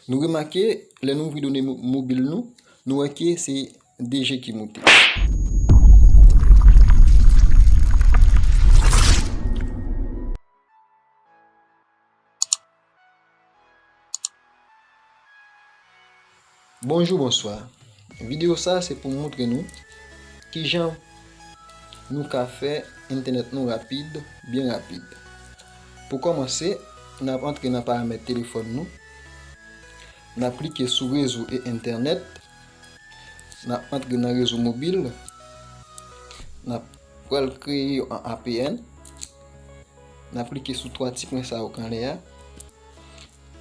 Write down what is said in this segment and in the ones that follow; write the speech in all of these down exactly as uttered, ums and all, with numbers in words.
Nou remake, lè nou ouvri done mo-, mobil nou, nou wè ke se de je ki moute. Bonjou, bonswa. Videyo sa se pou m montre nou kijan nou ka fè entènèt nou rapid, byen rapid. Pou kòmanse, n ap antre nan paramèt telefòn nou. N ap klike sou rezo e entènèt. N ap antre nan rezo mobil. N ap pral kreye yon A P N. N ap klike sou twa ti pwen sa yo k anlè a.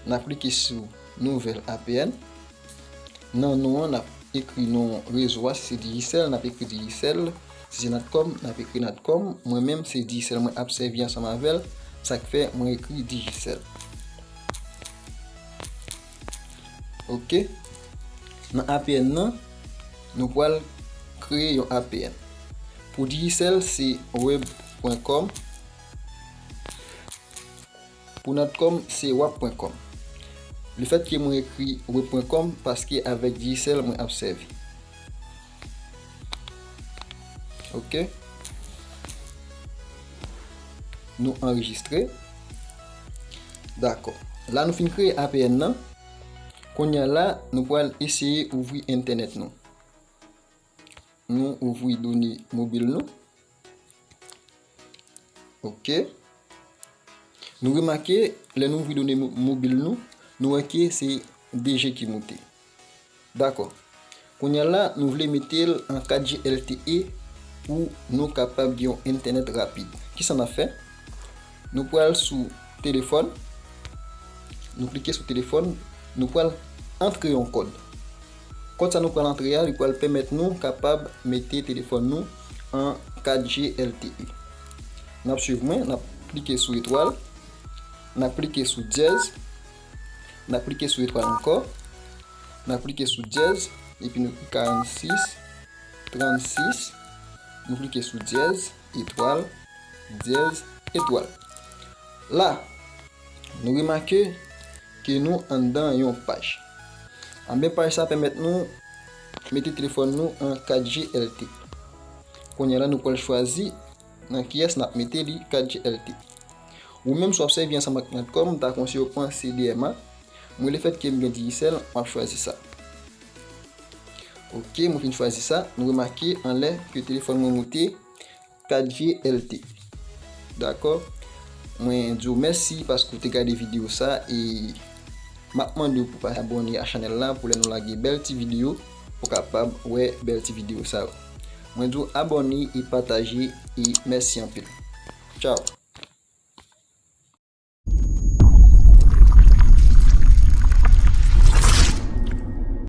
N ap klike sou nouvèl A P N. Nan non an, n ap ekri non rezo a, si se Digicel, n ap ekri Digicel. Si se Natcom, n ap ekri Natcom. Mwen menm, se Digicel mwen ap sèvi ansanm avè l. Sa k fè mwen ekri Digicel. Oke. Nan A P N nan, nou pral kreye yon A P N. Pou Digicel, se web pwen kòm. Pou Natcom, se wap pwen kòm. Lefètke mwen ekri web pwen kòm, paske avèk Digicel mwen ap sèvi. Oke. Nou anrejistre. Dakò. La nou fin kreye A P N nan. Kounye a la, nou pral eseye ouvri entènèt nou. Nou ouvri done mobil nou. Oke. Nou remake, lè nou ouvri done mo-, mobil nou, nou wè ke se de je ki moute. Dakò. Kounye a la, nou vle mete l an kat G L T E pou nou kapab gen yon entènèt rapid. Kisa n ap fè? Nou pral sou telefòn. Nou klike sou telefòn. Nou pral antre yon kòd. Kòd sa nou pral antre a, li pral pèmèt nou kapab mete telefòn nou an kat G L T E. N ap swiv mwen, n ap klike sou etwal, n ap klike sou dyèz, n ap klike sou etwal ankò, n ap klike sou dyèz, epi nou ekri karannsis, trannsis, nou klike sou dyèz, etwal, dyèz, etwal. La, nou remake ke nou anndan yon paj. Anben, paj sa pèmèt nou mete telefòn nou an kat G L T. Kounye a la, nou pral chwazi nan kiyès n ap mete li kat G L T. Ou menm, si w ap sèvi ansanm ak Natcom, m ta konseye w pran C D M A. Mwen, lefètke m gen Digicel, m ap chwazi sa. Oke, mwen fin chwazi sa. Nou remake anlè ke telefòn mwen moute kat G L T. Dakò? Mwen di w mèsi paske w te gade videyo sa e m ap mande w pou w pase abòne a chanèl la pou lè nou lage bèl ti videyo, ou kapab wè bèl ti videyo sa yo. Mwen di w abòne e pataje e mèsi anpil. Tchaw!